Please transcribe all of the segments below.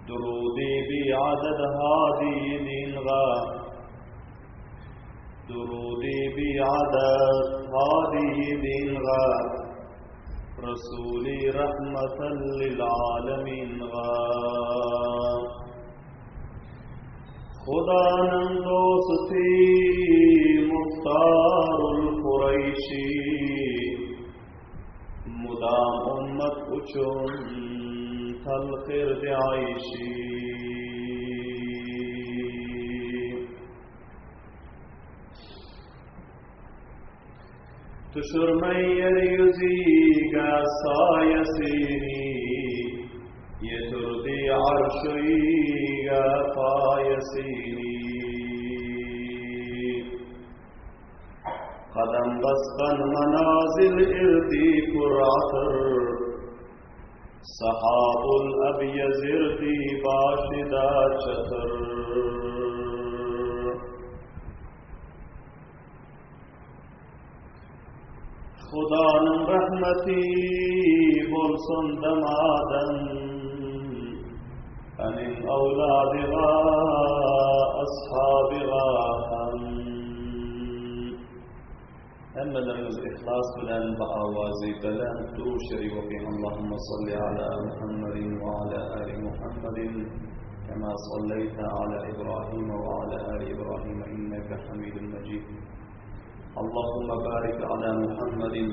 Durudi biadad hadi dinga Durudi biadad hadi dinga Rasuli rahmatan lil alamin ga Hudanyň dosty Muhtarul Kureýşi Mudam ummat uçun talhirdi aýşy. Düşürme ýer ýüzüge saýasyny, Ýetirdi arşyga paýasyny. Gadam basgan manazil irdi pür atyr, Sahabul abyaz irdi başyda çatyr. Hudanyň rahmeti bolsun damadan, Anin awladyga, ashabyga hem. Hemmeleriňiz ihlas bilen ba awazy belent Durud Şerif okyň Allahumma salli ala Muhammedin we ala ali Muhammedin kema salleýte ala Ibrahim we ala ali Ibrahim inneke Hamidun Mejid. Allahumma barik ala Muhammedin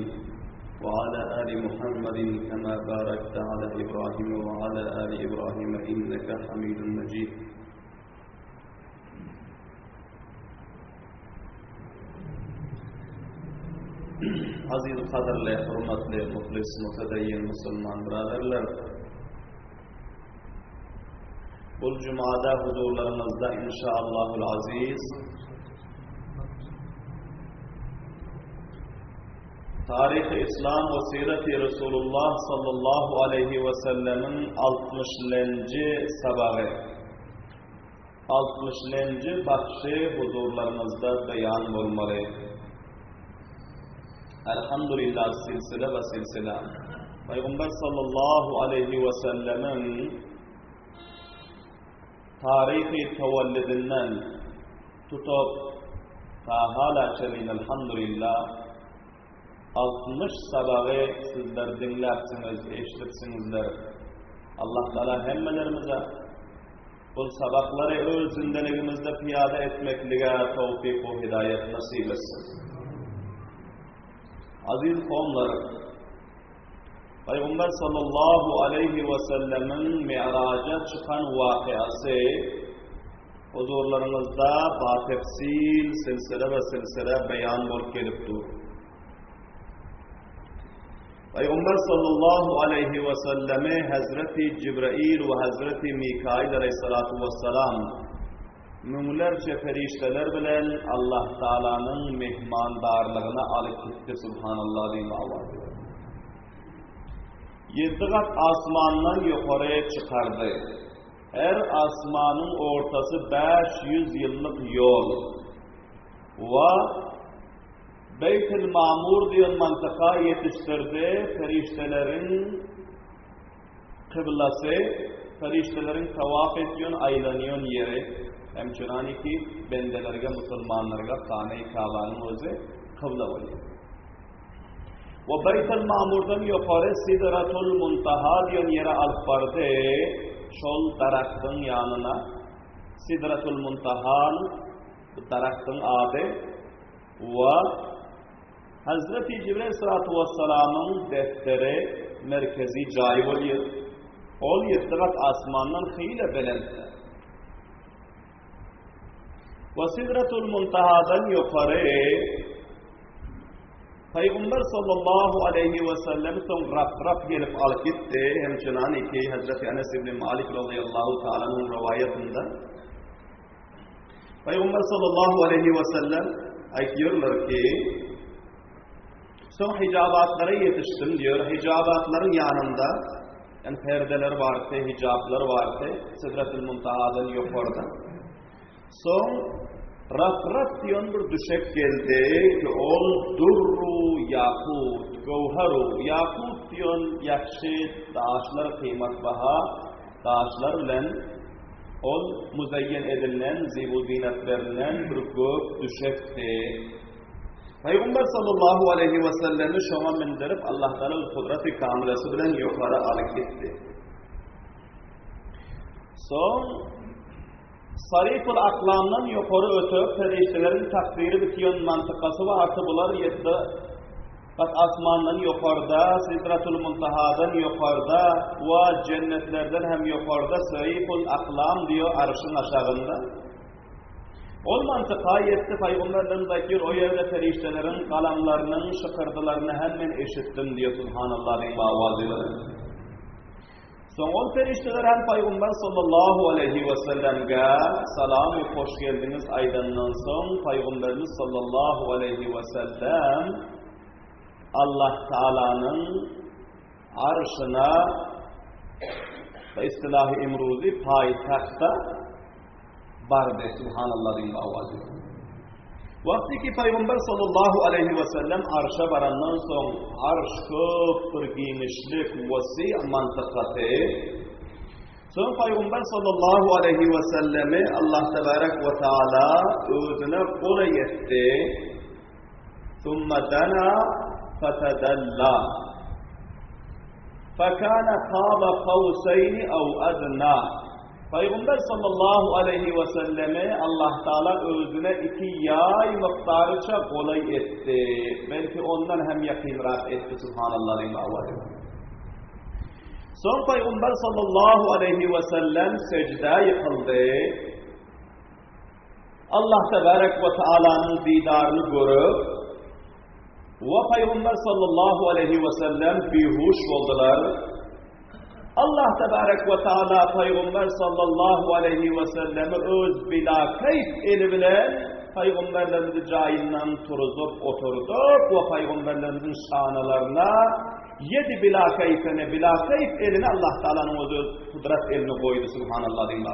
we ala ali Muhammedin kema barakte ala Ibrahim we ala ali Ibrahim inneke Hamidun Mejid. Aziz gadyrly, hormatly, muhlis, mütedeýin musulman biraderler! Bu jumada huzurlaryňyzda inşaallahul aziz Taryhy Islam we Sireti Resulullah sallallahu aleyhi we sellemiň 60-lenji sabagy 60-lenji bagşy huzurlaryňyzda beýan bolmaly. Elhamdülillah silsile we silsile. Pygamber sallallahu aleyhi we sellemiň taryhy tewellidinden tutup ta hala çenli elhamdülillah 60 sabagy sizler diňläpsiňiz, eşidipsiňizler. Allah Taala hemmelerimize Bul sabaklary öz zindeligimizde pyýada etmeklige towfyk we hidaýat nasyp etsin. Aziz kowumlar, Pygamber sallallahu aleýhi we sellemiň Mi'raja çykan wakyasy huzurlaryňyzda batefsil silsile we silsile beýan bolup gelip dur. Pygamber sallallahu aleýhi we sellemi Hezreti Jibrail we Hezreti Mikail aleýhissalatu wessalam müňlerçe perişdeler bilen Allah Taalanyň mehmandarlygyna alyp gitdi subhanallah diýip awaz berdi. Ýedi gat asmandan ýokary çykardy. Her asmanyň ortasy 500 ýyllyk ýol. We Beýtil Mamur diýen mantyka ýetişdirdi, perişdeleriň kyblasy, perişdeleriň tawaf etýän, aýlanýan ýeri, hemçenaniki bendelerge, musulmanlarga Hana-i Kabanyň özi kybla bolýar. We Beýtil Mamurdan ýokary Sidratul Muntaha diýen ýere alyp bardy, şol daragtyň ýanyna, Sidratul Muntahan, bu daragtyň ady, We Hazreti Jibril salatu wessalamyň defteri merkezi jaýy bolýar. Ol ýedi gat asmandan hile belentde. We Sidratul Muntahadan ýokary Pygamber sallallahu aleyhi we sellem soň rap-rap gelip alyp gitdi. Hem çynany ki Hazreti Enes ibn Malik radıyallahu ta'ala'nın rivayetinde Pygamber sallallahu aleyhi we sellem aýtýarlar ki, soň hijabatlara ýetişdim diýär. Hijabatlaryň ýanynda yani perdeler bardy, hijaplar bardy, Sidratul Muntahadan ýokarda. Soň raf-raf diýen bir düşek geldi ki, ol durru ýakut, göwheru ýakut diýen ýagşy daşlar kymmat baha. Daşlar bilen ol muzeýýen edilen, zibu-zynat berlen bir gök düşekdi. Pygamber sallallahu aleýhi we sellemi şoňa mindirip, Allah Taala öz kudraty kamilesi bilen ýokary alyp gitdi. Soň Saryful Aklamdan ýokary ötüp, perişdeleriň takdyry bitiýon mantykasy we arty bular ýetdi gat asmandan ýokarda, Sidratul Muntahadan ýokarda we jennetlerden hem ýokarda Saryful Aklam diýo arşyň aşagynda. Ol mantyka ýetdi, pygamberlerimiz aýtýar, o ýerde perişdeleriň galamlarynyň şykyrdylaryny hem men eşitdim diýýär, Subhanallah diýip awazy bilen. Soň ol perişdeler hem Pygamber sallallahu aleýhi we sellemge salam we hoş geldiňiz aýdandan soň Pygamberimiz sallallahu aleýhi we sellem Allah Taalanyň arşyna we istilahi imruzi paýtagta bardy. Subhanallah diýip awaz berdi. Wagty ki Pygamber sallallahu aleýhi we sellem arşa barandan soň arş köp bir giňişlik, wasi mantykasy. Soň Pygamber sallallahu aleýhi we sellemi Allah tebarek we taala özüne golaý etdi. Summa dana fatadalla. Fakana qaba qawsayni aw adna. Pygamber sallallahu aleýhi we sellemi Allah Taala özüne iki ýaý mukdaryça golaý etdi. Belki ondan hem ýakynrak etdi subhanallah diýip awaz. Soň Pygamber sallallahu aleýhi we sellem sejdä ýykyldy. Allah tebarek we taalanyň didaryny görüp we Pygamber sallallahu aleýhi we sellem bihuş boldular. Allah tebarek we taala Pygamber sallallahu aleýhi we sellemi öz bilakeyf eli bilen pygamberlerimizi jaýyndan turuzyp oturdyp we pygamberlerimiziň şanalaryna ýedi bilakeyfene bilakeyf elini Allah Taalanyň öz kudrat elini goýdy subhanallah diýip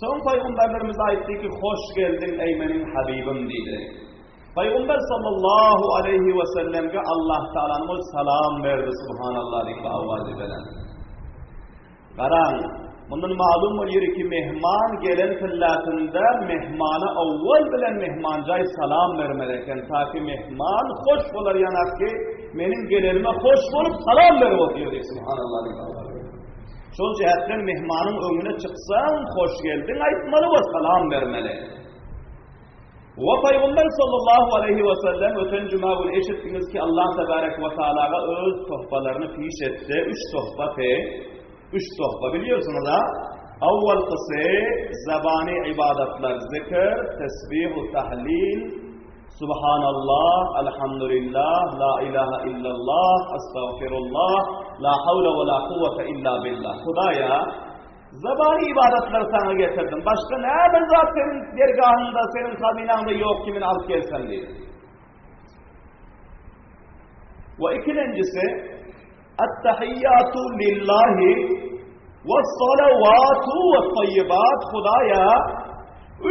Soň pygamberlerimiz aýtdy ki hoş geldiň eý meniň habibim diýdi. Pygamber sallallahu aleýhi we sellemge Allah Taalanyň öz salam berdi subhanallah diýip awazy bilen. Garaň, mundan malum bolýar ki mehman gelen pillatynda mehmana owwal bilen mehmanjaý salam bermeli eken, taki mehman hoş bolar ýanak ki meniň gelenime hoş bolup salam berip otyr diýip subhanallah diýip awazy. Şol jähetden mehmanyň öňüne çyksaň hoş geldiň aýtmaly we salam bermeli. We Pygamber sallallahu aleýhi we sellem öten juma güni eşitdiňiz ki Allah tebarek we taalaga öz tohbalaryny piş etdi. Üç tohba pe. Üç tohba bilýärsiňiz ha? Awwalkysy zabany ibadatlar zikr, tesbih we tahlil, Subhanallah, Alhamdulillah, la ilaha illallah, estagfirullah, la hawla we la kuwwata illa billah. Hudaýa Zabany ybadatlary saňa getirdim. Başga näme zat seniň dergahyňda, seniň hazynaňda ýok ki men alyp gelsem diýdi. We ikilenjisi At-tahiyyatu lillahi was-salawatu was-tayyibat Hudaýa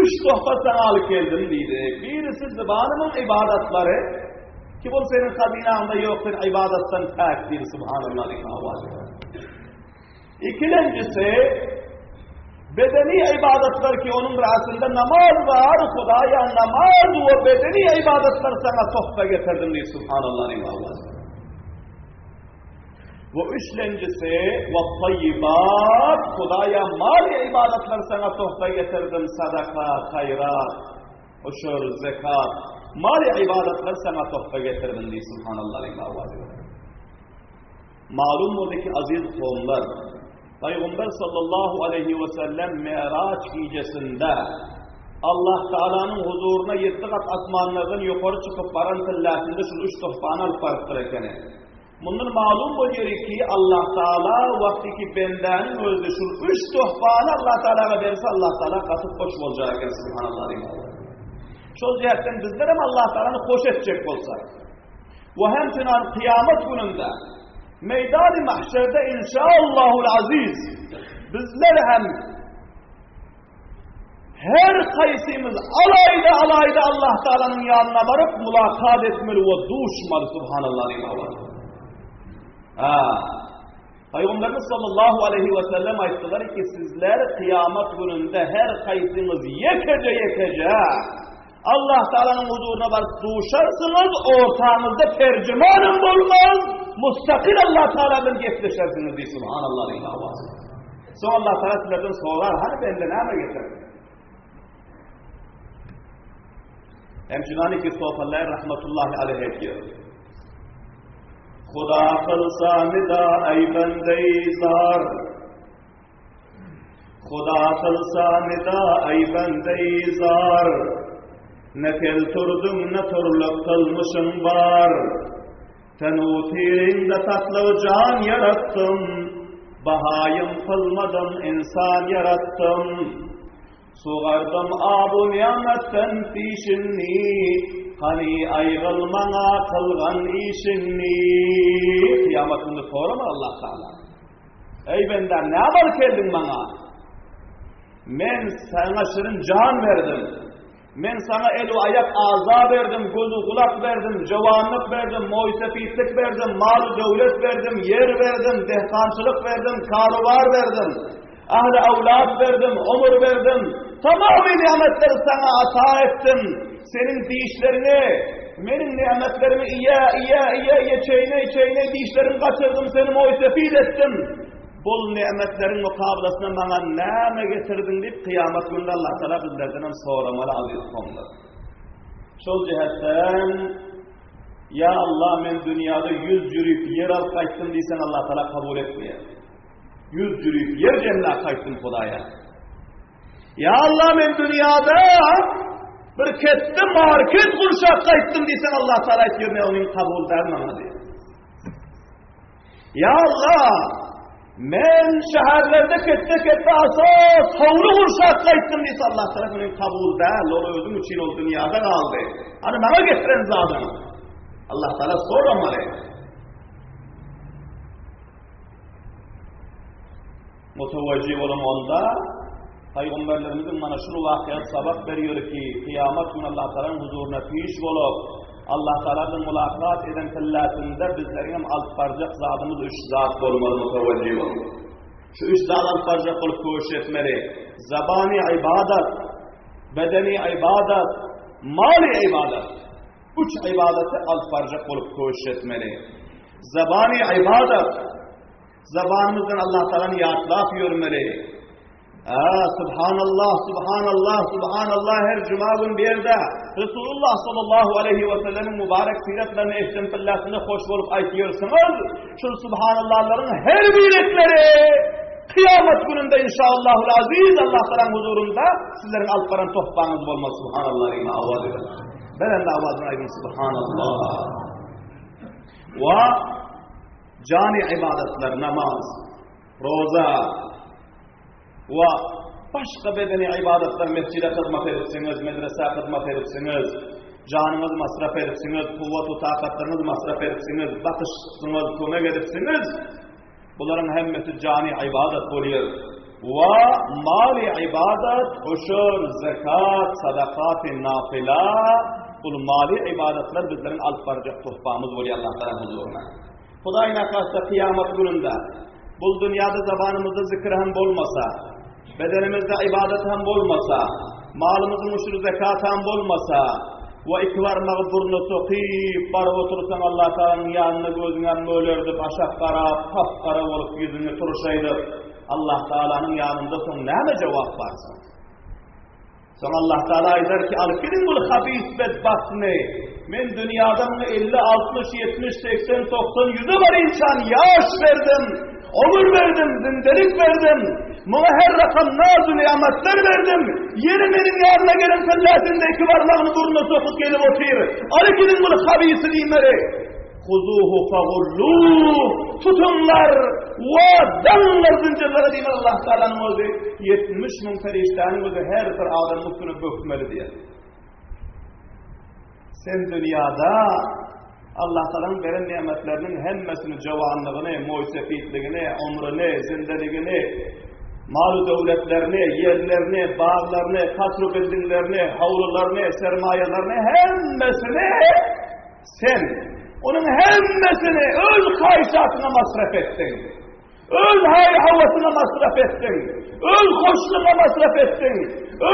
üç tohfa saňa alyp geldim diýdi. Birisi zabanymyň ybadatlary ki bul seniň hazynaňda ýok, sen ybadatdan päk diýdi. Subhanallah diýdi. Ikilenjisi, bedeni ybadatlar ki onuň rasynda namaz bar, Hudaýa namaz we bedeni ybadatlar saňa tohfa getirdim diýip subhanallah diýip Allah. We üçlenjisi, we tayyibat, Hudaýa mali ybadatlar saňa tohfa getirdim, sadaka, haýrat, uşur, zekat, mali ybadatlar saňa tohfa getirdim diýip subhanallah diýip Allah. Malum boldy ki, aziz kowumlar, Pygamber sallallahu aleýhi we sellem Miraç gijesinde Allah Taalanyň huzuryna ýetdi gat asmanlardan ýokary çykyp baran pilläsinde şul üç tohfany alyp barypdyr ekeni. Mundan malum bolýar ki, Allah Taala wagty ki bendäniň özi şul üç tohfany Allah Taalaga berse, Allah Taala gaty hoş boljak eken, subhanallah diýip. Şol jähtden bizlerem Allah Taalany hoş etjek bolsak, We hemçinan kyýamat gününde meýdany mahşerde inşaallahul aziz bizler hem her haýsymyz alaýda alaýda Allah Taalanyň ýanyna baryp mulakat etmeli we duşmaly subhanallah diýip. Ha. Pygamberimiz sallallahu aleýhi we sellem aýtdylar ki, sizler kyýamat gününde her haýsyňyz ýekeje ýekeje Allah Taalanyň huzuryna baryp duşarsyňyz, ortaňyzda terjimanem bolmaz, mustakil Allah Taala bilen gepleşersiňiz diýip subhanallah diýip awaz. Soň Allah Taala sizlerden sorar, hany bende näme getirdi? Hem Cünani ki Sofallar rahmetullahi aleyh diýär. Huda kylsa nida eý bendeý zar Huda kylsa nida eý bendeý zar Ne tel turduň ne turluk kylmyşyň bar Tenu tiriňde tatly jan ýaratdym Bahaýym kylmadym insan ýaratdym Sugardym abu nimetden pişini, Hany aýgyl maňa kylgan işiňni. Kyýamat günde soramar Allah Taala. Eý bendäm, näme alyp geldiň maňa? Men saňa şirin jan berdim. Men saňa el we aýak aza berdim, göz gulak berdim, jowanlyk berdim, moýsepitlik berdim, mal döwlet berdim, ýer berdim, dehkançylyk berdim, karobar berdim. Ahli awlad berdim, ömür berdim. Tamamy nimetleri saňa ata etdim. Seniň dişleriňi, meniň nimetlerimi iýe, iýe, iýe, iýe, çeýne, çeýne dişleriňi gaçyrdym, seni moýsepit etdim. Bul nimetleriň mukabylasyna maňa näme getirdiň diýip kyýamat gününde Allah Taala bizlerden hem soramaly aziz kowumlar. Şol jihetden Ya Allah men dünýäde 100 jürip ýer alyp gaýtdym diýseň Allah Taala kabul etmeýär. 100 jürip ýer jemläp gaýtdym Hudaýa. Ya Allah men dünýäde bir ketde market gurşap gaýtdym diýseň Allah Taala aýtýar men ony kabul däl maňa diýär. Ya Allah, men şäherlerde ketde-ketde asas howly gurşap gaýtdym diýse Allah tarapyndan kabul däl, ol özüň üçin ol dünýäde galdy. Hany maňa getiren zadyň? Allah Taala soramaly. Mutawajjih bolan onda Pygamberlerimiziň mana şu wakyýat sabak berýär ki, kyýamat güni Allah Taalanyň huzuryna piş bolup, Allah Taala bilen mulakat eden pillatynda bizleriň hem alyp barjak zadymyz üç zat bolmaly mutawajjih boluň. Şu üç zat alyp barjak bolup köşüş etmeli. Zabany ibadat, bedeni ibadat, maly ibadat. Üç ibadaty alyp barjak bolup köşüş etmeli. Zabany ibadat, Zabanymyzdan Allah Taalany ýatlap ýörmeli. A, subhanallah, subhanallah, subhanallah her juma gün bir ýerde Resulullah sallallahu aleyhi we sellemiň mübarek siratlaryny eşden pillasynda hoş bolup aýtýarsyňyz. Şul subhanallahlaryň her birikleri kıyamet gününde inşallahul aziz Allah Taalanyň huzurunda sizleriň alyp baran tohbaňyz bolmaz subhanallah diýip awaz edin. Belende awazyny aýdyň subhanallah. Wa Jany ybadatlar, namaz, roza we başga bedeni ybadatlar mesjide hyzmat edipsiňiz, medresä hyzmat edipsiňiz, janyňyzy masraf edipsiňiz, kuwwat-u takatlaryňyzy masraf edipsiňiz, bakyşsyňyz, kömek edipsiňiz. Bularyň hemmesi jany ybadat bolýar. We maly ybadat, uşur, zekat, sadakat-y nafila, bul maly ybadatlar bizleriň alyp barjak tuhbamyz bolýar Allah Taala huzuryna. Hudaý nakasta kyýamat gününde bul dünýäde zabanymyzda zikir hem bolmasa, bedenimizde ybadat hem bolmasa, malymyzyň uşur zekat hem bolmasa, we iki barmagy burna sokyp baryp otursaň Allah Taalanyň ýanynda gözüňem mölerdip aşak garap, gap-gara bolup ýüzüňi turşaýdyp, Allah Taalanyň ýanynda soň näme jogap barsa? Soň Allah Taala aýdar ki, alyp gidiň bul habis bedbagtyny. Men dünýäde muňa 50, 60, 70, 80, 90, 100-e barynçan ýaş berdim, ömür berdim, zindelik berdim. Muňa her rakam naz-u nimetler berdim. Ýene meniň ýanyma gelen pelläsinde iki barmagyny burnuna sokup gelip otyr. Alyp gidiň bul habisi diýmeli. Huzuhu fagulluh, tutuňlar we daňlar zynjyrlara diýmeli Allah Taalanyň özi 70 müň perişdäniň özi her bir adamyň üstüne bökmeli diýer. Sen dünýäde Allah Taalanyň beren nimetleriniň hemmesini jowanlygyny, moýsepitligini, ömrüni, zindeligini, mal döwletlerini, ýerlerini, baglaryny, kasr bildinglerini, howlularyny, sermaýalaryny hemmesini Sen onuň hemmesini öz haýyşatyňa masraf etdiň. Öz haý-hawasyňa masraf etdiň. Öz hoşlugyňa masraf etdiň.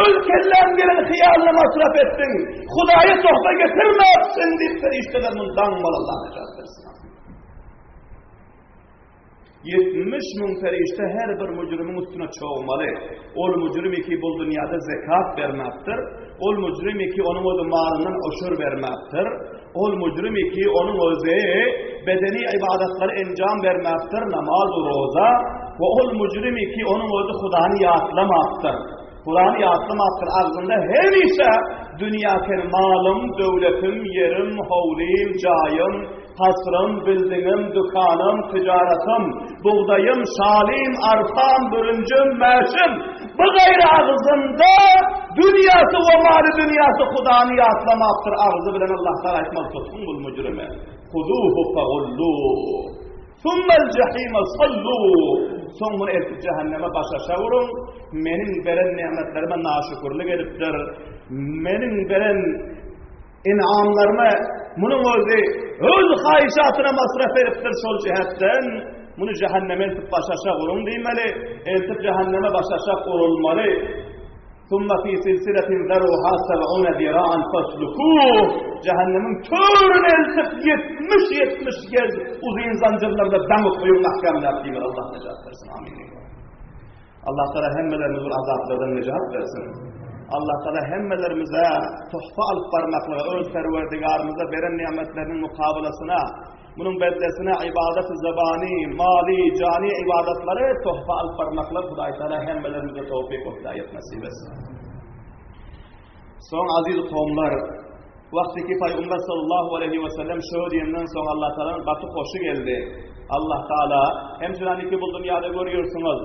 Öz kelläň gelen hyýalyna masraf etdiň. Hudaýa tohfa getirmäpsiň diýip perişdeler muny daňmaly Allah nejat bersin. 70 müň perişde her bir müjrimiň üstüne çogmaly. Ol müjrim ki bu dünýäde zekat bermäpdir. Ol müjrim ki onuň özi malyndan oşur bermäpdir. Ol müjrim ki onuň özi bedeni ibadatlary enjam bermäpdir, namaz we roza. We ol müjrim ki onuň özi Hudany ýatlamapdyr. Hudany ýatlamapdyr, agzynda hemişe dünýä ken malym, döwletim, ýerim, howlym, jaýym, Kasrym, bildiňim, dükanym, tijaratym, bugdaýym, şalym, arpam, bürünjim, mäşim, bu gaýry agzynda dünýäsi we maly dünýäsi Hudany ýatlamapdyr, agzy bilen Allah Taala aýtmaz, tutuň bul müjrimi. Huzuhu fagullu. Summel jahima sallu. Soň muny eltip jähenneme başaşa uruň. Meniň beren nimetlerime naşükürlik edipdir. Meniň beren En'amlaryny munuň özi öz haýyşatyna masraf edipdir şol jähetden muny jähenneme eltip başaşak uruň diýmeli, eltip jähenneme başaşak urulmaly. Summa fi silsiletin zaruha seb'une zira'an faslukuh. Jähennemiň törüne eltip 70-70 gez uzyn zanjyrlarda daňyp goýuň mahkamlap diýmeli. Allah nejat bersin. Amin. Allah Taala hemmelerimizi bu azaplardan nejat bersin. Allah Taala hemmelerimize tuhfa alyp barmaklyga öz Perwerdigarymyza beren nimetleriniň mukabalasyna, munuň bedlesine ibadat zabany, mali, jani ibadatlary tuhfa alyp barmaklyga Hudaý Taala hemmelerimize towfik we hidaýet nasip etsin. Soň aziz kowumlar, wagty ki Pygamber sallallahu aleýhi we sellem şo diýenden soň Allah Taalanyň gaty hoşy geldi. Allah Taala hem ki bu dünýäde görýärsiňiz,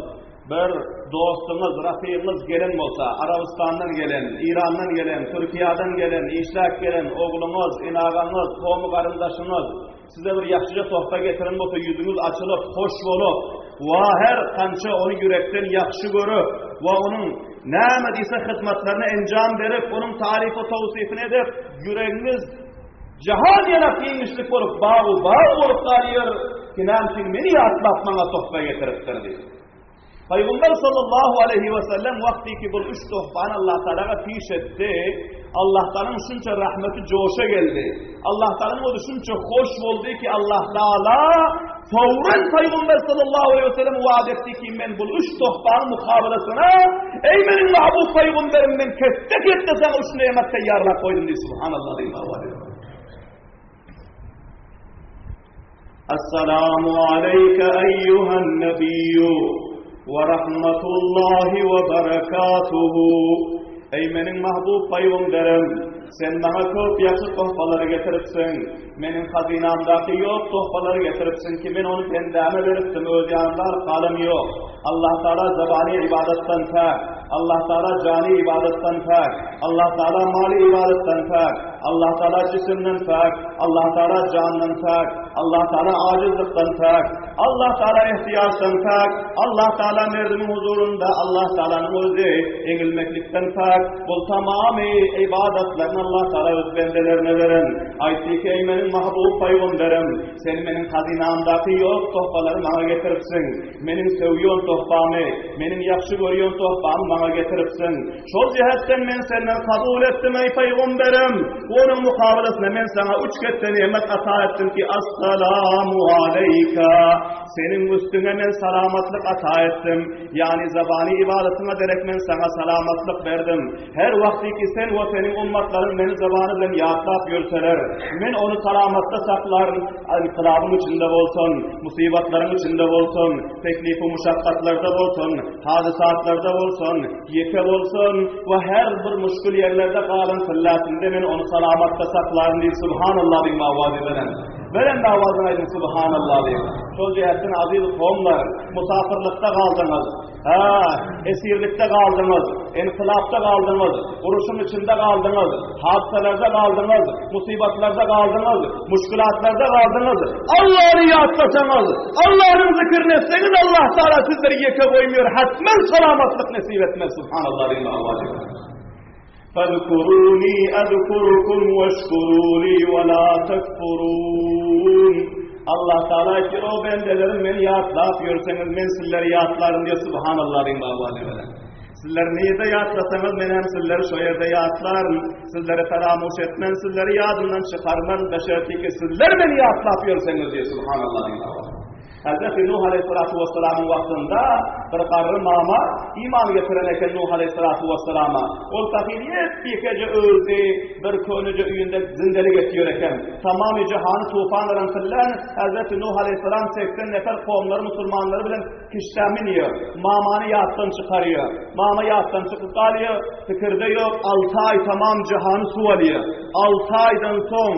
bir dostuňyz, rafigiňiz gelen bolsa, Arabystandan gelen, Irandan gelen, Türkiýeden gelen, işläp gelen ogluňyz, inagaňyz, kowmy garyndaşyňyz, Size bir ýagşyja tohfa getiren bolsa ýüzüňiz açylyp, hoş bolup, wa her kança ony ýürekden ýagşy görüp, wa onuň näme diýse hyzmatlaryna enjam berip, onuň taryfy towsyfyny edip, ýüregiňiz jahan ýalak giňişlik bolup, bagu bag bolup galýar, ki näme üçin meni ýatlap maňa tohfa getiripdir diýip. Pygamber sallallahu aleýhi we sellem wagty ki bul üç tohfany Allah Tagalaga piş etdi, Allah Tagalanyň şunça rahmeti joşa geldi. Allah Tagalanyň özi şunça hoş boldy ki Allah Taala fawran Pygamber sallallahu aleýhi we sellem wa'd etdi ki men bul üç tohfanyň mukabalasyna eý meniň mahbub pygamberim men ketde ketde saňa üç nemet taýýarlap goýdum diýdi. Subhanallah diýdi. Essalamu aleýke eýýuhen nebiyyu we rahmetullahi we berekatuhu. Eý meniň mahbub pygamberim, sen maňa köp ýagşy tohfalary getiripsiň. Meniň hazynamdaky ýok tohfalary getiripsiň ki, men ony bendäme beripdim, öz ýanymda alyp galam ýok. Allah Taala zabany ybadatdan päk. Allah Taala jany ybadatdan päk. Allah Taala maly ybadatdan päk. Allah Taala jisimden päk. Allah Taala jandan päk. Allah Taala ajizlikden päk. Allah Taala ihtiýaçdan päk. Allah Taala merdimiň huzurynda Allah Taalanyň özi eňilmeklikden päk. Bul tamamy ybadatlaryny Allah Taala öz bendelerine beren. Aýtdy ki, eý meniň mahbub pygamberim, sen meniň hazynamdaky ýok tohfalary maňa getiripsiň. Meniň söýýän tohfamy, meniň ýagşy görýän tohfamy maňa getiripsiň. Şol jähetden men senden kabul etdim, eý pygamberim. Onuň mukabalasynda men saňa üç ketde nemet ata etdim ki, Assalamu aleýka. Seniň üstüňe men salamatlyk ata etdim. Ýagny zabany ybadatyňa derek men saňa salamatlyk berdim. Her wagtyky sen we seniň ummatlaryň meni zabany bilen ýatlap ýörseler, men ony salamatda saklaryn, ynkylabyň içinde bolsun, musybatlaryň içinde bolsun, teklifi muşakgatlarda bolsun, hadysatlarda bolsun, ýeke bolsun we her bir muşkul ýerlerde galan syllasynda men ony salamatda saklaryn diýip subhanallah diýip awazy beren. Beren awazyny aýdyň subhanallah diýip. Şol jähetden aziz kowumlar, musafirlikde galdyňyz. Hä, esirlikde galdyňyz, ynkylapda galdyňyz, uruşyň içinde galdyňyz, hadysalarda galdyňyz, musybatlarda galdyňyz, muşkulatlarda galdyňyz. Allany ýatlasaňyz, Allanyň zikrini etseňiz, Allah Taala sizleri ýeke goýmaýar, hatmen salamatlyk nesip etmez. Subhanallah diýip awazy. Fezkuruni azkurukum weşkuruli we la tekfurun. Allah Taala aýtýar, o bendelerim meni ýatlap ýörseňiz, men sizleri ýatlaryn diýip subhanallah diýip awazy bilen. Sizler nirde ýatlasaňyz, men hem sizleri şo ýerde ýatlaryn. Sizleri feramuş etmen, sizleri ýadymdan çykarmaryn, beşerti ki sizler meni ýatlap ýörseňiz diýip subhanallah diýip awazy. Hazreti Nuh aleyhissalatu vesselamyň wagtynda bir garry mama iman getiren eken Nuh aleyhissalatu vesselama. Ol pahyr ýep-ýekeje özi bir köneje öýünde zindelik etýär eken. Tamamy jahany tufan alan pillän Hazreti Nuh aleyhissalam 80 nefer kowumlary musulmanlary bilen kiştä münýär. Mamany ýatdan çykarýar. Mama ýatdan çykyp galýar, pikirde ýok, 6 aý tamam jahany suw alýar. 6 aýdan soň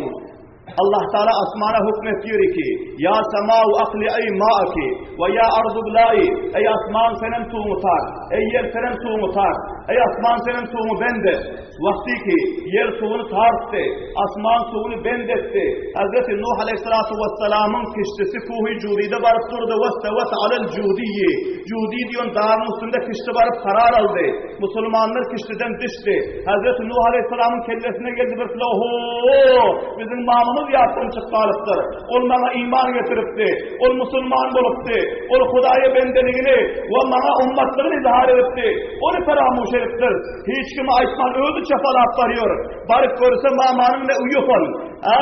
Allah Taala asmana hükm etýär ki, Ýa semau akli'i ma'aki we ýa ardu bla'i, eý asman senem suwuňy tart, eý ýer senem suwuňy tart, eý asman senem suwuňy bend et. Wagty ki, ýer suwuny tartdy, asman suwuny bend etdi. Hazreti Nuh aleyhissalatu vesselamyň kiştisi Kuhy Judide baryp durdy, westewet alel Judiyi. Judi diýen dagyň üstünde kişti baryp karar aldy. Musulmanlar kiştiden düşdi. Hazreti Nuh aleyhisselamyň kellesine geldi bir pula, Oho! Biziň mamamyz ýatdan çykyp galypdyr. Ol maňa iman getiripdi. Ol musulman bolupdy. Ol Hudaýa bendeligini we maňa ummatlygyny izhar edipdi. Ony feramuş edipdir. Hiç kime aýtman özi çapalap barýar. Baryp görse mamanyň ne uýupan. A,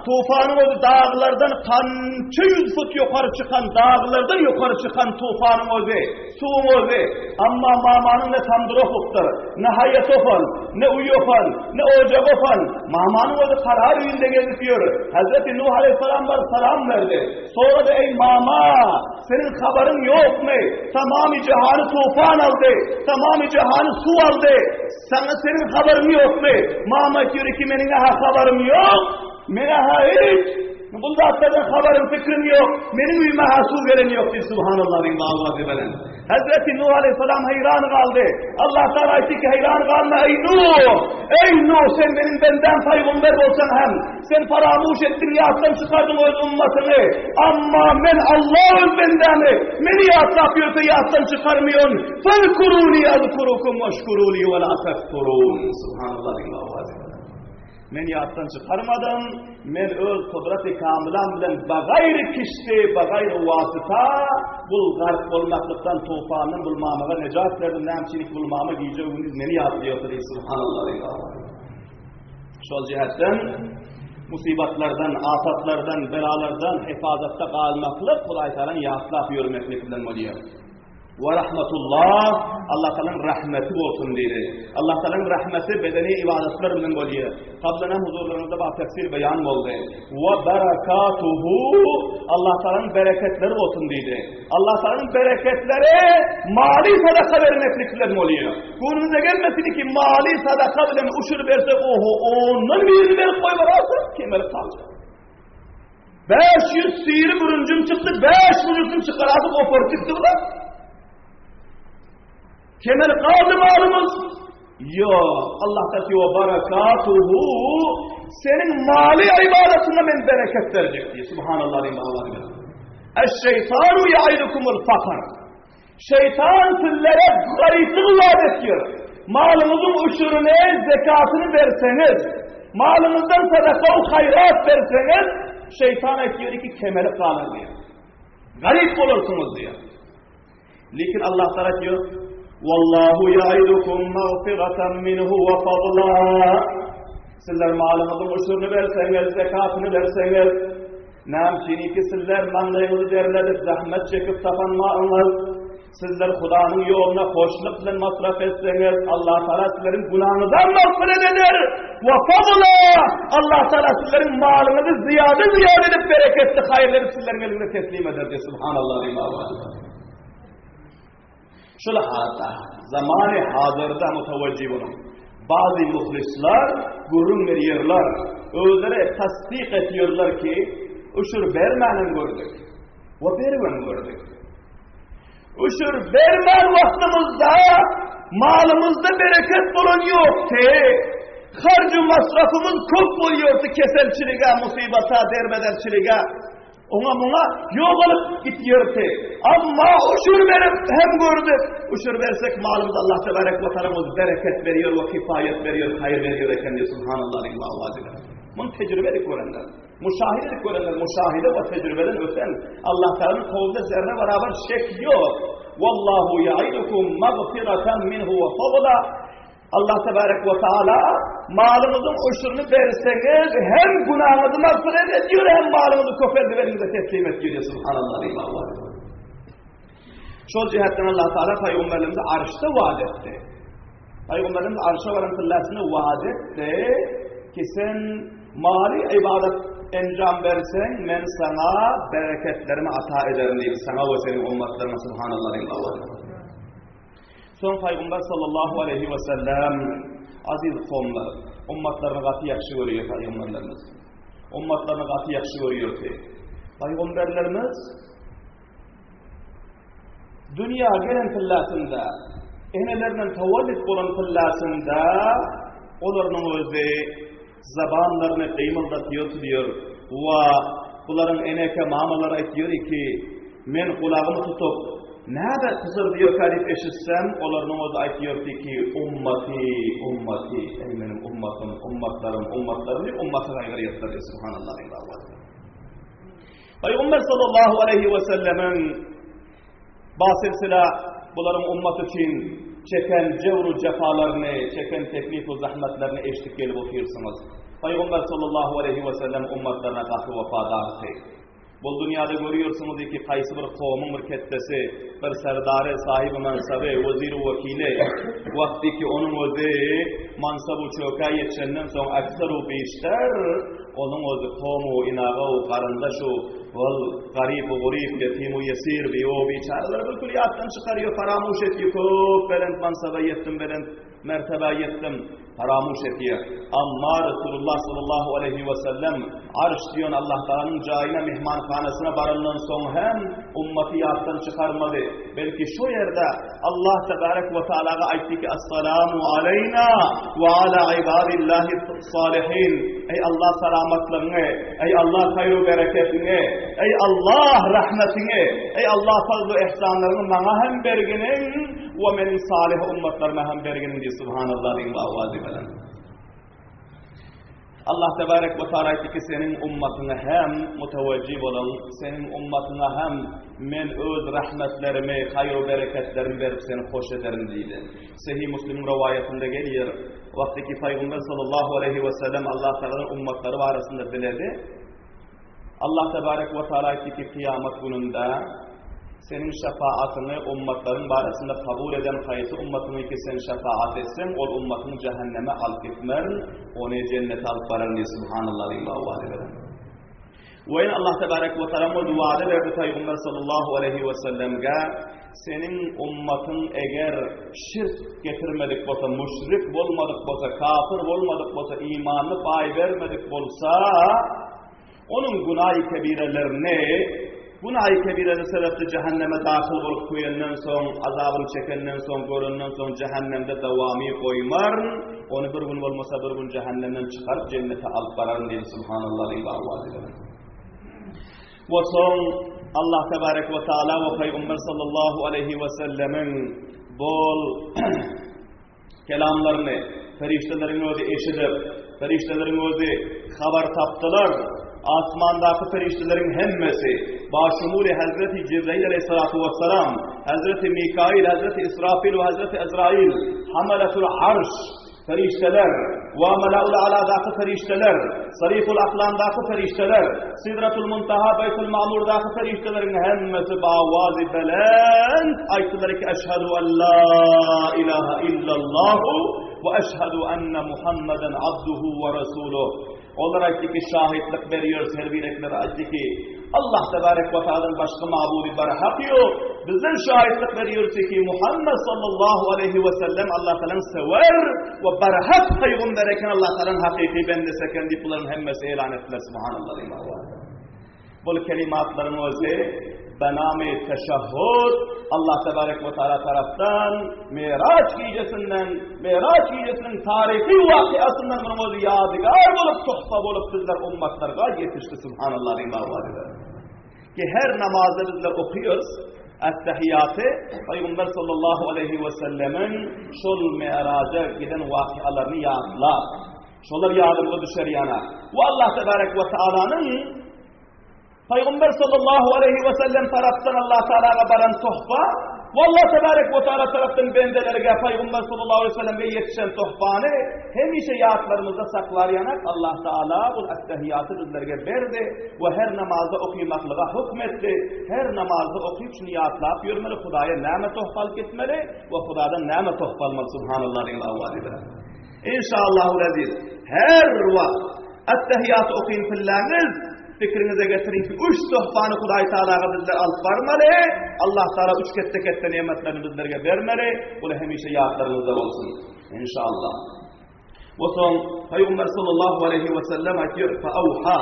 tufanyň özi daglardan kança ýüz fut ýokary çykan daglardan ýokary çykan tufanyň özi. Suwuň özi, amma mamanyň ne tamdyry opupdyr, ne haýaty opan, ne uýy opan, ne ojagy opan. Mamanyň özi karar öýünde gezip ýör. Hezreti Nuh aleýhissalam baryp salam berdi. Sorady, Eý mama, seniň habaryň ýokmy? Tamamy jahany tufan aldy, tamamy jahany suw aldy. Saňa seniň habaryň ýokmy? Mama aýtýar ki, meniň-ä habarym ýok. Men-ä hiç Bu zatlardan habarym, fikrim ýok. Meniň öýüme ha suw gelen ýok diýip subhanallah diýip awazy bilen. Hazreti Nuh aleyhisselam haýran galdy. Allah Taala aýtdy ki haýran galma eý Nuh. Eý Nuh sen meniň bendäm paýgamber bolsaň hem sen faramuş etdiň ýatdan çykardyň öz ummatyňy. Amma men Allah öz bendämi meni ýatlap ýörse ýatdan çykarmaýan. Fezkuruni azkurukum weşkuruli we la tekfurun. Subhanallah diýip awazy bilen. Men ýatdan çykarmadym, men öz kudraty kamylam bilen bagaýry kişdi, bagaýry wasyta bul gark bolmaklykdan, tufandan bul mamaga nejat berdim, näme üçin bul mama gije gündiz meni ýatlaýardy diýip subhanallah. Şol jihetden musibatlardan, afatlardan, belalardan hifazatda galmaklyk Hudaý Taalany ýatlap ýörmeklik bilen bolýar. Wa rahmetullah, Allah Taalanyň rahmeti bolsun diýdi. Allah Taalanyň rahmeti bedeni ibadatlar bilen bolýar. Kablan hem huzurlaryňyzda bar tefsir beýan boldy. Wa barakatuhu, Allah Taalanyň bereketleri bolsun diýdi. Allah Taalanyň bereketleri mali sadaka bermeklik bilen bolýar. Göwnüňize gelmesin ki mali sadaka bilen uşur bersek, oho, ondan birini berip goýberersin, kemelip galjak. 500 syry bürünjim çykdy, 5 bürünjim çykarasy goparyp gitdi bular. Kemer galdy malymyz. Ýok, Allah taala we barakatuhu seniň mali ibadatyňa men bereket berjek diýdi. Subhanallah diýip Allah diýdi. Eş-şeytanu ya'idukumul fakr. Şeytan sizlere garyplyk wad etýär. Malyňyzyň üşürini, zekatyny berseňiz, malyňyzdan sadaka we haýrat berseňiz, şeytan aýtýar ki kemelip galar diýär. Garyp bolarsyňyz diýär. Lekin Allah Taala diýär, Wallahu ya'idukum magfiratan minhu wa fadla. Sizler malyňyzyň üşürini berseňiz, zekatyny berseňiz, Näme üçin ki sizler maňlaýyňyzy derledip, zähmet çekip tapan malyňyz, sizler Hudanyň ýoluna hoşluk bilen masraf etseňiz, Allah Taala sizleriň günäňizden magfiret eder. Wa fadla! Allah Taala sizleriň malyňyzy zyýada zyýada edip bereketli haýyrly edip sizleriň eliňize teslim eder diýip subhanallah diýip. Şul halatda zamany hazyrda mutawajjih boluň. Bazy muhlisler gürrüň berýärler, özleri tassyk etýärler ki, üşür bermänem gördük we beribem gördük. Üşür bermän wagtymyzda malymyzda bereket bolan ýokdy. Harjy masrafymyz köp bolýardy keselçilige, musybata, derbederçilige. Oňa muňa ýogalyp gitýärdi. Amma uşur berip hem gördük. Uşur bersek malymyz Allah tebarek we taala öz bereket berýär we kifaýet berýär, haýyr berýär eken diýip subhanallah diýip awazy. Muny tejribe edip görenler. Müşahide edip görenler, müşahide we tejribeden öten Allah Taalanyň kowlunda zerre barabar şek ýok. Wallahu yaidukum magfiratan minhu we fadla. Allah tebarek we taala malyňyzyň uşuryny berseňiz hem günäňizi magfiret ediyor hem malyňyzy köpeldip eliňize teslim ediyor. Subhanallah. Şol jihetden Allah Taala peygamberimize arşda vaat etdi. Peygamberimiz arşa varan tyllasyny vaat etdi ki sen mali ibadet enjam berseň men sana bereketlerimi ata ederim diýip sana we seniň ummatlaryňa subhanallah diýip Soň Pygamber sallallahu aleyhi we sellem aziz kowumlar ummatlaryny gaty ýagşy görýär pygamberlerimiz. Ummatlaryny gaty ýagşy görýärdi. Pygamberlerimiz Dünýä gelen pillasynda, enelerinden tawallit bolan pillasynda olaryň özi zabanlaryny gymyldatýar diýär. Wa bularyň eneke mamalary aýtýar ki, men gulagymy tutup, näde pysyrdýarka diýip eşitsem, olaryň özi aýtýar ki, ummati, ummati, ey meniň ummatym, ummatlarym, ummatlarym diýip ummaty gaýgyrýarlar, subhanallah. Pygamber sallallahu aleyhi we sellemiň basilsile bularyň ummat üçin çeken jewru jefalaryny, çeken teklif we zahmetlerini eşidip gelip otyrsyňyz. Pygamber sallallahu aleyhi we sellem ummatlaryna gaty wepadardy. Bu dünýäde görüyorsunuz ki kaýsy bir kowmuň bir ketdesi, bir serdary, sahibi mansaby, wezir wekili, wagty ki onuň özi mansaby çökä ýetişenden soň ekseru bişter Onuň özi kowmu, inaga-u, garyndaş-u, ol garyp-u-guryp, ýetim-u ýesir, biýew-u biçäreleri bilkul ýatdan çykarýar, faramuş etýär, köp belent mansaba ýetdim, belent mertebä ýetdim, faramuş etýär. Amma Resulullah sallallahu aleýhi we sellem Arş diýen Allah Tagalanyň jaýyna, myhmanhanasyna barandan soň hem ummaty ýatdan çykarmady. Belki şu ýerde Allah tebarek we taalaga aýtdy ki, Essalamu aleýna we ala ibadillahi salihin. Eý Allah salamatlygyňy, eý Allah haýru bereketiňi, eý Allah rahmetiňi, eý Allah fazlu ihsanlaryňy maňa hem berginiň we meniň salih ummatlaryma hem berginiň diýip subhanallah diýip awazy bilen. Allah tebarek we taala aýtdy ki, seniň ummatyňa hem mutawajjih boluň, seniň ummatyňa hem men öz rahmetlerimi, haýr bereketlerimi berip seni hoş ederin diýdi. Sahih Müslimiň rowaýatynda gelýär. Wagty ki Pygamber sallallahu aleyhi we sellem Allah Taalanyň ummatlary barasynda diledi. Allah tebarek we taala aýtdy ki, kyýamat gününde seniň şefaatiňi ummatlaryň barasynda kabul eden haýsy ummatyňy ki sen şefaat etseň, ol ummatyň jähenneme alyp gitmerin, ony jennete alyp bararyn diýdi. Subhanallah diýip awazy beren. We Allah tebarek we taala ol wada berdi Pygamber sallallahu aleyhi we sellemge seniň ummatyň eger şirk getirmedik bolsa, müşrik bolmadyk bolsa, kafir bolmadyk bolsa, imanyny baý bermedik bolsa, Onuň günaýy kebirelerini, günaýy kebireleri sebäpli jähenneme dahyl bolup köýenden soň, azabyny çekenden soň, görenden soň jähennemde dowamy goýmaryn, ony bir gün bolmasa bir gün jähennemden çykaryp jennete alyp bararyn diýdi Subhanallah diýip awaz eden. We soň Allah tebarek we taala we Pygamber sallallahu aleyhi we sellemiň bol Kelamlaryny perişdeleriň özi eşidip, perişdeleriň özi habar tapdylar. Asmandaky perişdeleriň hemmesi, başumuli Hazreti Jibrail aleyhissalatu vesselam, Hazreti Mikail, Hazreti Israfil we Hazreti Ezrail, hamalatul arş perişdeler, we melaul aladaky perişdeler, sariful aklamdaky perişdeler, Sidratul Muntaha Beýtul Mamurdaky perişdeleriň hemmesi bawazy belent aýtdylar ki, Eşhedü en la ilaha illallah we eşhedü enne Muhammeden abduhu we resuluh. Olar aýtdy ki, şahitlik berýäris her birekler aýtdy ki, Allah tebarek we taaladan başga mabudy bar hak ýok. Bizden şahitlik berýäris ki, Muhammed sallallahu aleyhi we sellem Allah taalaň sewer we barhak pygamber eken Allah taalaň hakyky bendesi eken diýip bularyň hemmesi elan etdiler. Subhanallah. Bul kelimatlaryň özi benami teşehhud Allah tebarek we taala tarapdan Miraç gijesinden, Miraç gijesiniň taryhy wakyasyndan munuň özi ýadigar bolup, tuhfa bolup bizler ummatlarga ýetişdi. Subhanallah. Ki her namazda bizler okuyoruz. Ettehiýaty Pygamber sallallahu aleyhi we sellemiň şol Miraja giden wakyalaryny ýatlap. Şolar ýadymyza düşer ýana. We Allah tebarek we taalanyň Pygamber sallallahu aleýhi we sellem tarapdan Allah Taalaga baran tohfa we Allah tebarek we taala tarapdan bendelerge Pygamber sallallahu aleýhi we sellemge ýetişen tohfany hemişe ýatlarymyzda saklar ýanak Allah Taala bu ettehiýaty bizlerge berdi we her namazda okymaklyga hökm etdi. Her namazda okyp şuny ýatlap ýörmeli, Hudaýa näme tohfa alyp gitmeli we Hudadan näme tohfa almaly subhanallah diýen awazy bilen. Inşallahul aziz, her wagt Ettehiýaty okyn pilläňiz, pikiriňize getiriň ki, üç sohbany Hudaý Tagalaga bizler alyp barmaly, Allah Tagala üç ketde-ketde nemetlerini bizlerge bermeli, bular hemişe ýatlaryňyzda bolsun. Inşallah. We soň Pygamber sallallahu aleýhi we sellem aýtýar, fa awha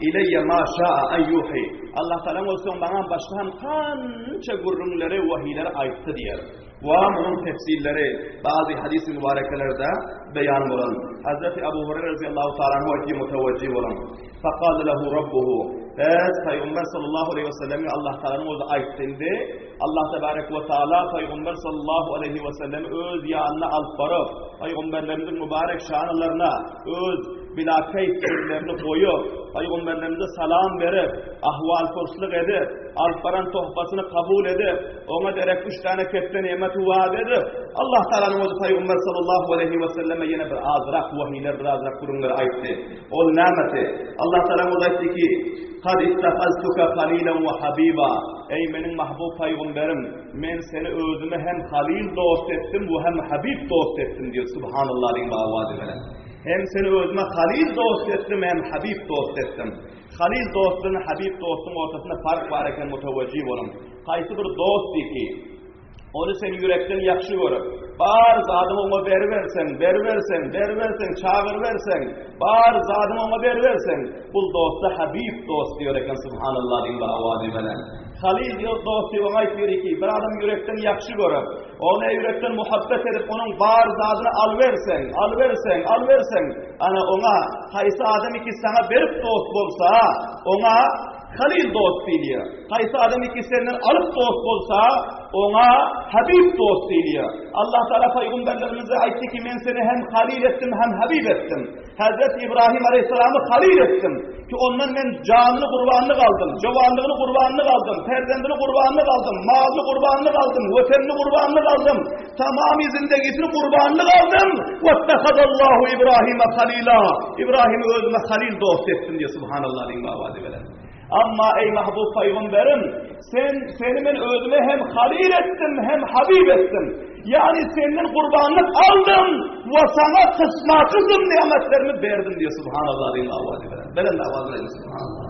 ileýe ma şaa an yuhi. Allah Tagala bolsa maňa başga hem kança gürrüňleri, wahileri aýtdy diýer. We munuň tefsirleri bazy hadys-y mübarekelerde beýan bolan. Hazreti Abu Hureyre razyýallahu taala anhu aýtdy mutawajjih bolan. Faqala lehu rabbuhu. Bes Pygamber sallallahu aleýhi we selleme Allah Taalanyň özi aýtdy indi. Allah tebarek we taala Pygamber sallallahu aleýhi we sellemi öz ýanyna alyp baryp, pygamberlerimiziň mübarek şanlaryna öz bilakeyf ellerini goýup, pygamberlerimize salam berip, ahwal-purslyk edip, alyp baran tohbasyny kabul edip, Oňa derek üç däne ketde nemeti wada edip, Allah Tagalanyň özi Pygamber sallallahu aleýhi we selleme ýene bir azrak wahylar, bir azrak gürrüňler aýtdy. Ol nämesi? Allah Tagalanyň özi aýtdy ki, Kad ittahaztuka halilan we habiba. Eý meniň mahbub pygamberim, men seni özüme hem halil dost etdim we hem habib dost etdim diýdi. Subhanallah diýip awazy bilen. Hem seni özüme halil dost etdim, hem habib dost etdim. Halil dost bilen habib dostuň ortasynda fark bar eken mutawajjih boluň. Haýsy bir dost diýki, ony sen ýürekden ýagşy görüp, bar zadyňy oňa beriberseň, beriberseň, beriberseň, çagyryberseň, bar zadyňy oňa beriberseň, bul dosta Habib dost diýer eken, subhanallah diýip awazy bilen. Halil diýer dost diýip oňa aýtýar ki, bir adam ýürekden ýagşy görüp, ony ýürekden muhabbet edip, onuň bar zadyny alyberseň, alyberseň, alyberseň, ana oňa haýsy adam ki saňa berip dost bolsa, oňa Halil dost diýilýär. Haýsy adam ki senden alyp dost bolsa, oňa Habib dost diýilýär. Allah Taala pygamberlerimize aýtdy ki, men seni hem Halil etdim, hem Habib etdim. Hazret Ibrahim Aleyhisselam'y Halil etdim ki ondan men janyny gurbanlyk aldym, jowanlygyny gurbanlyk aldym, perzendini gurbanlyk aldym, malyny gurbanlyk aldym, wetenini gurbanlyk aldym, tamamy zindegisini gurbanlyk aldym. Wettehadallahu Ibrahime halila. Ibrahimi özüme halil dost etdim diýe subhanallah diýip awazy bilen. Amma eý mahbub pygamberim, sen seni men özüme hem halil etdim, hem habib etdim. Ýagny senden gurbanlyk aldym we saňa kysma kysym nimetlerimi berdim diýe subhanallah diýip awazy bilen. Belent awaz bilen subhanallah.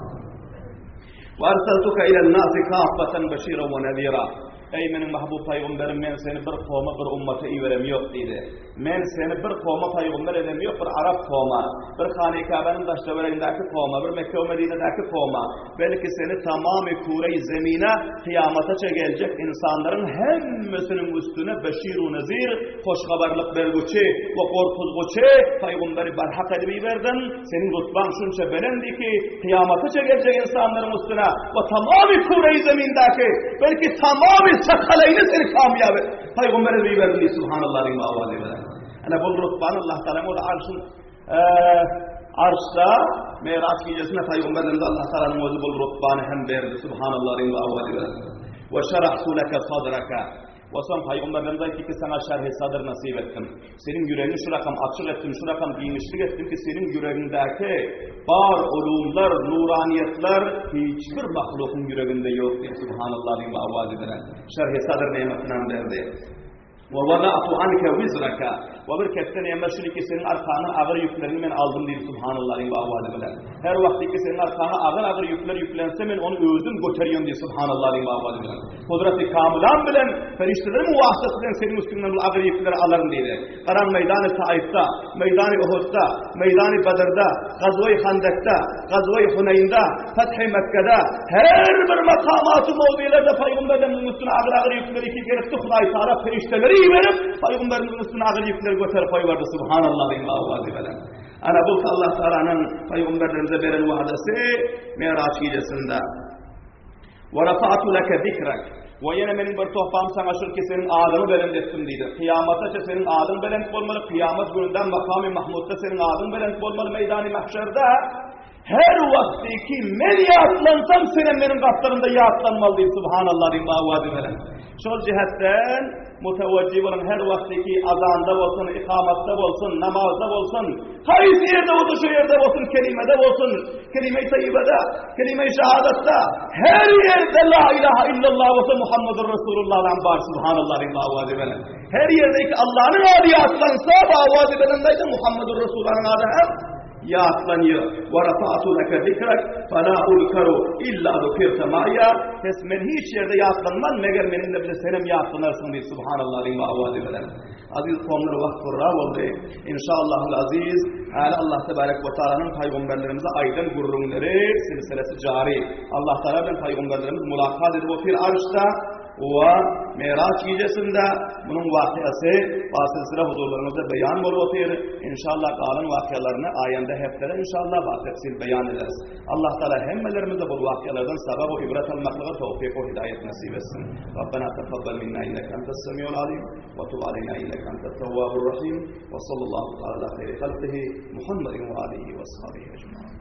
Wa arsaltuka ila nasi kaffatan bashiran wa nadira. Eý meniň mahbub pygamberim men seni bir kowma bir ummata iberem ýok diýdi. Men seni bir kowma pygamber edem ýok bir arap kowma, bir Hany Käbäniň daş-töweregindäki kowma, bir Mekke we Medinedäki kowma, belki seni tamamy küreý zemine kyýamataça geljek ynsanlaryň hemmesiniň üstüne beşir u nezir, hoş habarlyk bergüçi we gorkuzguçy pygamberi barhak edip iberdim. Seniň rutbaň şunça belendi ki, kyýamataça geljek ynsanlaryň üstüne we tamamy küreý zemindäki, belki tamamy sakalaýny seni kamýap Pygamber edip iberdim diýip subhanallah diýip awaz eder. Ana bu rutbany Allah Taala ol arşyň arşda Miraç gijesinde Pygamberimize Allah Taalanyň özi bu rutbany hem berdi. Subhanallah diýip awaz eder. Ve şerahtu leke sadraka. We soň Pygamberimiz aýtdy ki, saňa şerhi sadr nasip etdim. Seniň ýüregiňi şu rakam açyk etdim, şu rakam giňişlik etdim ki, seniň ýüregiňdäki bar ulumlar, nuraniýetler hiç bir mahlukyň ýüreginde ýok diýip subhanallah diýip awaz eder. Şerhi sadr nemetini berdi. Ve wada'tu anka wizraka. We bir ketde nemet şuny ki seniň arkaňdan agyr ýükleriňi men aldym diýip subhanallah diýip awazy bilen. Her wagt ki seniň arkaňa agyr-agyr ýükler ýüklense men ony özüm göterýän diýip subhanallah diýip awazy bilen. Gudraty kamylam bilen perişdeleriň wasytasy bilen seniň üstüňden bu agyr ýükleri alaryn diýdi. Garan meýdany Taifde, meýdany Uhudda, meýdany Bedrde, Gazwy Handakda, Gazwy Huneýnde, Fethi Mekgede her bir makamaty mowzilerde pygamberlerimiziň üstüne agyr-agyr ýükleri ki gelipdi Hudaý Taala perişdeleri iberip pygamberimiziň üstüne agyr ýükleri göterip goýberdi subhanallah diýip awazy bilen. Ana bu Allah Taalanyň pygamberlerimize beren wadasy Miraç gijesinde. Ve rafa'tu leke zikrak. We ýene meniň bir tohpam saňa şul ki seniň adyňy belent etdim diýdi. Kyýamata-ça seniň adyň belent bolmaly, kyýamat gününde makamy mahmutda seniň adyň belent bolmaly meýdany mahşerde. Her wagty ki men ýatlansam senem meniň gapdalymda ýatlanmaly diýip subhanallah diýip awazy beren. Şol jihetden mutewejji boluň her wagty ki azanda bolsun, ikamatda bolsun, namazda bolsun, haýsy ýerde bolsa şu ýerde bolsun, kelimede bolsun, kelime-i taýýibede, kelime-i şahadatda her ýerde la ilaha illallah bolsa Muhammedur Resulullah lan bar subhanallah diýip awazy beren. Her ýerde ki Allah'yň ady ýatlansa, awazy beren Muhammedur Resulullah'yň ady hem ýatlanýar. Wa rafa'tu leke zikrak fala uzkaru illa zukirta ma'iya. Ses men hiç ýerde ýatlanman, meger meniňle bile senem ýatlanarsyň diýip subhanallah diýip awazy bilen. Aziz kowumlar wagt gurra boldy. Inşallahul aziz, häli Allah tebarek we taalanyň paýgamberlerimize aýdan gürrüňleri silsilesi jary. Allah taala bilen paýgamberlerimiz mulakat edip otyr arşda. We Miraç gijesinde munuň wakyasy wa silsile huzurlaryňyzda beýan bolup otyr. Inşallah galan wakyalaryny aýanda hepdede inşallah ba tefsil beýan ederis. Allah Taala hemmelerimize bu wakyalardan sabak we ibret almaklyga towfyk we hidaýet nesip etsin. Rabbena tekabbel minna inneke entes semiul alim we tub aleyna inneke entet tewwabur rahim we sallallahu taala ala hayri halqihi Muhammedin we alihi we ashabihi ecmaîn.